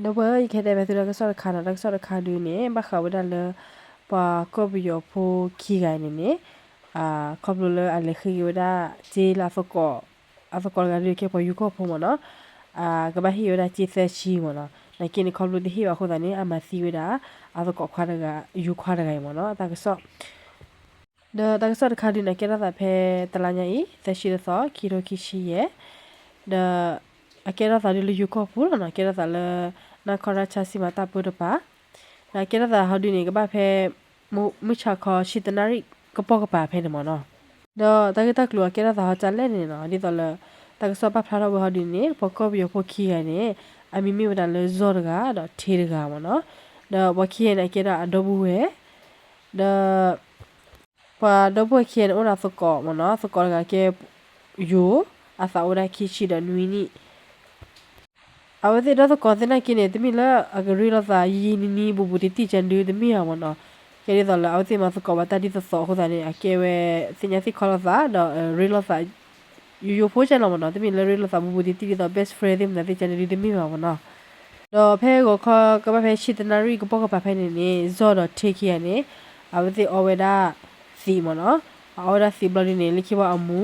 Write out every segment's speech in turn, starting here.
ဒီပုၢ်ဝဲၢ် ယကဟဲတဲဘၣ်သုတၢ်ကစီၣ်တခါနီၤ, တၢ်ကစီၣ်တခါဒုန့ၣ် ဘၣ်ဃးဝဲဒၣ်လၢ ပှၤကီၢ်ပယီၤဖိခံဂၤန့ၣ်န့ၣ် ခီဖျိလၢအလဲၤဃ့က့ၤဝဲဒၣ် စ့လၢအသကိး, အသကိးတဂၤဒုကဲပှၤယိၤကီၢ်ဖိမ့ၢ်နီၤ, ကဘၣ်ဟ့ၣ်ဝဲဒၣ်စ့သၢဆံမ့ၢ်နီၤ, နာ်က့န့ၣ် ခီဖျိတဟ့ၣ်ဘၣ်အဃိသတးန့ၣ် အမၤသံဝဲဒၣ် အသကိးခွါတဂၤ, ယိၤခွါတဂၤအံၤမ့ၢ်နီၤ, တၢ်ကစီၣ် ဒီးတၢ်ကစီၣ်တခါဒုန့ၣ် အကဲထီၣ်သးဖဲတလါညါအံၤ သၢဆံတသီ ခံထိခံဆံယဲၢ်, ဒီးအကဲထီၣ်သးဒုလၢယိၤကီၢ်ပူၤလီၤနီၤ, ကဲထီၣ်သးလၢ နခီရၣ်ဆၣ်စံမၤတၢ်ပၢတပၤ, ဒီးအကဲထီၣ်သးဟီဒုန့ၣ် ကဘၣ်ဖဲ မုၢ်ဆါခီဆံတနၣ်ရံၣ်ကပိာ်ကပၤဖဲန့ၣ်မ့ၢ်နီၤ, ဒီးတၢ်ဂ့ၢ်တၢ်ကျိၤအကဲထီၣ်သးဟီတၢ်လဲၣ်န့ၣ်နီၤ, ဒ်သိးလၢ တၢ်ကစီၣ်ပာ်ဖျါထီၣ်ဝဲဟီဒုန့ၣ် ပှၤကီၢ်ပယီၤဖိခံဂၤန့ၣ် အမံၤမ့ၢ်ဝဲဒၣ်လၢ စီၤတဂၤ ဒီးထ့တဂၤမ့ၢ်နီၤ, ဒီးပှၤခံဂၤန့ၣ် အကဲဒၣ်အဒီပုၢ်ဝဲၢ်, ဒီး ပှၤဒီပုၢ်ဝဲၢ်ခံဂၤန့ၣ် အိၣ်ဒီးသကိးမ့ၢ်နီၤ, သကိးတဂၤကဲ ယိၤ, အသးအိၣ်ဝဲဒၣ်ခံဆံဒီးနွံနံၣ်, အဝဲသ့ၣ်ဒီသကိးသ့ၣ်နာ်က့န့ၣ် တမ့ၢ်လၢအကရ့လိာ်သးယံာ်ယံာ်နံၤနံၤဘူးဘူးတံၢ်တံၢ်ကဒုတမ့ၢ်ဘၣ်မ့ၢ်နီၤ, ကဲဒ်သိးလၢအဝဲသ့ၣ်မၤသကိးဘၣ်တၢ်ဒ်သိးသိးအဃိသတးန့ၣ် အကဲဝဲ သ့ၣ်ညါသ့ၣ်ခီလိာ်သး ဒီးရ့လိာ်သး ယိယိဖိကဲလီၤမ့ၢ်နီၤ, တမ့ၢ်လၢရ့လိာ်သးဘူးဘူးတံၢ်တံၢ်ဒ်သိး best friend သ့ၣ်မနုၤသ့ၣ်ကဒုတမ့ၢ်ဘၣ်မ့ၢ်နီၤ, ဒီးဖဲဂီၤခီကဘၣ်ဖဲဆံတနၣ်ရံၣ်ကပိာ်ကပၤဖဲန့ၣ်န့ၣ် စီၤဒီးထ့ခံဂၤန့ၣ် အဝဲသ့ၣ်အီဝဲဒၣ်သံးမ့ၢ်နီၤ, အအီဝဲဒၣ်သံးဘျီဒုန့ၣ် လၢခံဘၣ်အမူ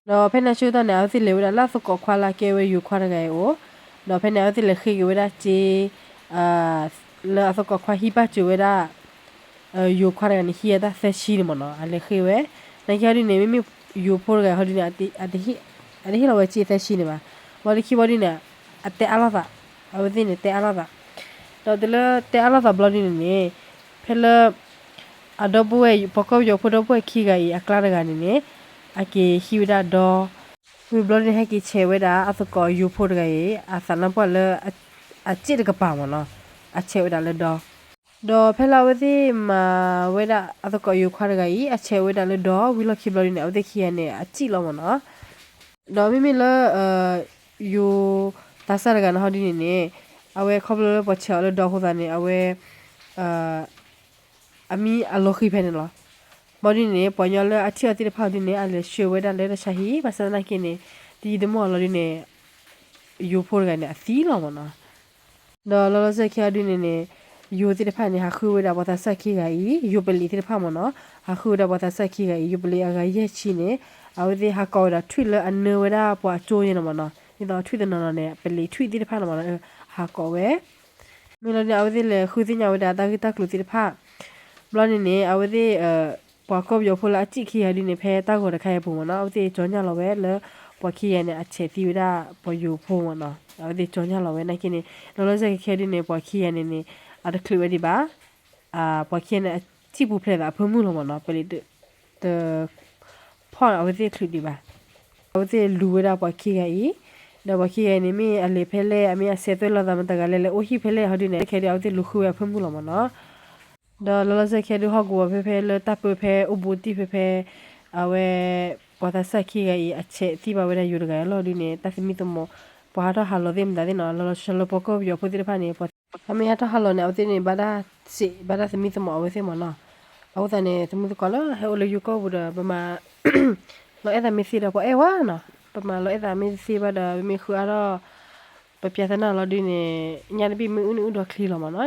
ဒီးဖဲန့ၣ်အဆၢကတီၢ်န့ၣ် အဝဲသ့ၣ်လဲၤဝဲဒၣ်လၢအသကိးခွါလၢအကဲဝဲယိၤခွါတဂၤအံၤအိၣ်, ဒီးဖဲန့ၣ်အဝဲသ့ၣ်လဲၤဃ့က့ၤဝဲဒၣ်စ့ လၢအသကိးခွါဟံးပာ်စၢၤဝဲဒၣ် ယိၤခွါတဂၤန့ၣ် ဟံးအတၢ်သၢဆံန့ၣ်မ့ၢ်နီၤ, အလဲၤဃ့ဝဲ, နာ်က့ဟီဒုန့ၣ် မ့မ့ၢ်ယိၤဖိတဂၤဟီဒုန့ၣ် အတဟ့ၣ်လီၤဝဲစ့သၢဆံန့ၣ်ဘၣ်, ဘျီဒုခံဘျီဒုန့ၣ် အတဲအါလိာ်သး, အဝဲသ့ၣ်န့ၣ်တဲအါလိာ်သး, ဒီးတုၤလၢတဲအါလိာ်သးဘျီဒုန့ၣ်န့ၣ် ဖဲလၢ အဒီပုၢ်ဝဲၢ် ပှၤကီၢ်ပယီၤဖိဒီပုၢ်ဝဲၢ်ခံဂၤအံၤ အကျါတဂၤန့ၣ်န့ၣ် အက့ၤဟံးဝဲဒၣ်ဒီ ဝံၤဘျီဒုန့ၣ် ဟဲက့ၤဆဲးဝဲဒၣ်အသကိးယိၤဖိတဂၤအံၤ အသးနါပှၢ်လၢ အစ့ၣ်တကပၤမ့ၢ်နီၤ, အဆဲးဝဲဒၣ်လၢဒီ, ဒီးဖဲလၢအဝဲသ့ၣ်မၤဝဲဒၣ်အသကိးယိၤခွါတဂၤအံၤ အဆဲးဝဲဒၣ်လၢဒီ ဝံၤလီၢ်ခံဘျီဒုန့ၣ် အဝဲသ့ၣ်ခံဂၤန့ၣ် အစံၣ်လီၤမ့ၢ်နီၤ, ဒီးမ့မ့ၢ်လၢ ယိၤသးစၢ်တဂၤန့ၣ်ဟီဒုန့ၣ်န့ၣ် အဝဲခီဖျိလၢပှၤဆဲးအီၤလၢဒီအဃိသတးန့ၣ် အဝဲ အမံအလီၤဃံၤဖဲန့ၣ်လီၤ. ဘျီဒုန့ၣ် ပှၤညီလၢအထံၣ်အီၤသ့ၣ်တဖၣ်ဒုန့ၣ် အလဲၤဆှၢဝဲဒၣ်လၢတၢ်ဆါဟံၣ် ဘၣ်ဆၣ်သနာ်က့န့ၣ် တယံာ်တမီၢ်လီၤဒုန့ၣ် ယိၤဖိတဂၤန့ၣ် အသံလီၤမ့ၢ်နီၤ. ဒီးလီၤလီၤဆဲးဆဲးခံအီၤဒုန့ၣ်န့ၣ် ယိၤသ့ၣ်တဖၣ်န့ၣ် ဟးဃုဝဲဒၣ်ပှၤသးစၢ်ခံဂၤအံၤ ယိၤပလံးသ့ၣ်တဖၣ်မ့ၢ်နီၤ, ဟးဃုဝဲဒၣ်ပှၤသးစၢ်ခံဂၤအံၤ ယိၤပလံးအဂၤယဲၢ်ဆံန့ၣ် အဝဲသ့ၣ်ဟးကိးဝဲဒီးထွံၣ်လၢအနၢဝဲဒၣ်ပှၤကၠိယဲၢ်န့ၣ်မ့ၢ်နီၤ, ဒ်သိးထွံၣ်တနီၤနီၤန့ၣ် ပလံးထွံၣ်သ့ၣ်တဖၣ်န့ၣ်မ့ၢ်နီၤ ဟးကိးဝဲ မ့ၢ်လီၤဒုန့ၣ် အဝဲသ့ၣ်လဲၤဃုသ့ၣ်ညါဝဲဒၣ်တၢ်ဂ့ၢ်တၢ်ကျိၤသ့ၣ်တဖၣ်, ဘျီန့ၣ်န့ၣ် အဝဲသ့ၣ် ပှၤကီၢ်ပယီၤဖိလၢအစံၣ်ခံဂၤဒုန့ၣ် ဖဲတၢ်ဂီၤတခါအံၤအပူၤမ့ၢ်နီၤ အဝဲသ့ၣ်ကၠီညၣ်လီၤဝဲလၢ ပှၤခံဂၤန့ၣ် အဆဲးသံဝဲဒၣ်ပှၤယိၤဖိမ့ၢ်နီၤ, အဝဲသ့ၣ်ကၠီညၣ်လီၤဝဲနာ်က့န့ၣ် လီၤလီၤဆဲးဆဲးခဲခဲဒုန့ၣ် ပှၤခံဂၤန့ၣ်န့ၣ် အတချုးဝဲဒံးဘၣ်, ပှၤခံဂၤန့ၣ် အစံၣ်ပူၤဖျဲးသးအဖၢမုၢ်လီၤမ့ၢ်နီၤ, ပလံးတ ဖီၣ်အဝဲသ့ၣ်ချုးဒံးဘၣ်. အဝဲသ့ၣ်လူၤဝဲဒၣ်ပှၤခံဂၤအံၤ, ဒီးပှၤခံဂၤအံၤန့ၣ် မ့ၢ်အလဲၤဖဲလဲၣ် အမ့ၢ်အဆဲးသွဲၣ်လိာ်သးမတၤဂၤလဲၣ် လဲၤအိၣ်ဟံၣ်ဖဲလဲၣ်ဟီဒုန့ၣ် ခဲဒု အဝဲသ့ၣ်လူၤဃုဝဲအဖၢမုၢ်လီၤမ့ၢ်နီၤ. ဒီးလီၤလီၤဆဲးဆဲးခဲဒု ဟီၣ်ကဝီၤဖဲဖဲလၢတၢ်ပၢဖဲအိၣ်ဘူးတံၢ်ဖဲဖဲ အဝဲ ပှၤသးစၢ်ခံဂၤအံၤ အဆဲးသံဘၣ်ဝဲဒၣ်ယိၤတဂၤအလီၢ်ဒုန့ၣ် တၢ်သမံသမိး ပှၤဟးထီၣ်ဟးလီၤသ့ၣ်မတၤသ့ၣ်နီၤ လီၤလီၤဆဲးဆဲးလၢပှၤကီၢ်ပယီၤဖိသ့ၣ်တဖၣ်န့ၣ် ပှၤအမ့ၢ်ဟးထီၣ်ဟးလီၤန့ၣ် အဝဲသ့ၣ်န့ၣ် ဘၣ်တၢ်စံး ဘၣ်တၢ်သမံသမိးအဝဲသ့ၣ်မ့ၢ်နီၤ. အဃိသတးန့ၣ် သမုသကိးလၢဟဲအိၣ်လၢယိၤကီၢ်ပူၤဒီး ပမၤ လီၤအဲၣ်သးမ့ၢ်သ့ဒီးပှၤအဲၣ်ဝဲနီၤ, ပမၤလီၤအဲၣ်သးမ့ၢ်တသ့ဘၣ်ဒီး ပမ့ၢ်ဃုအါထီၣ် ပပြဿနာလီၤဒုန့ၣ် ညါတဘ့ၣ်မ့ၢ်အုၣ်န့ၢ်အုၣ်ဒီးချံလီၤမ့ၢ်နီၤ.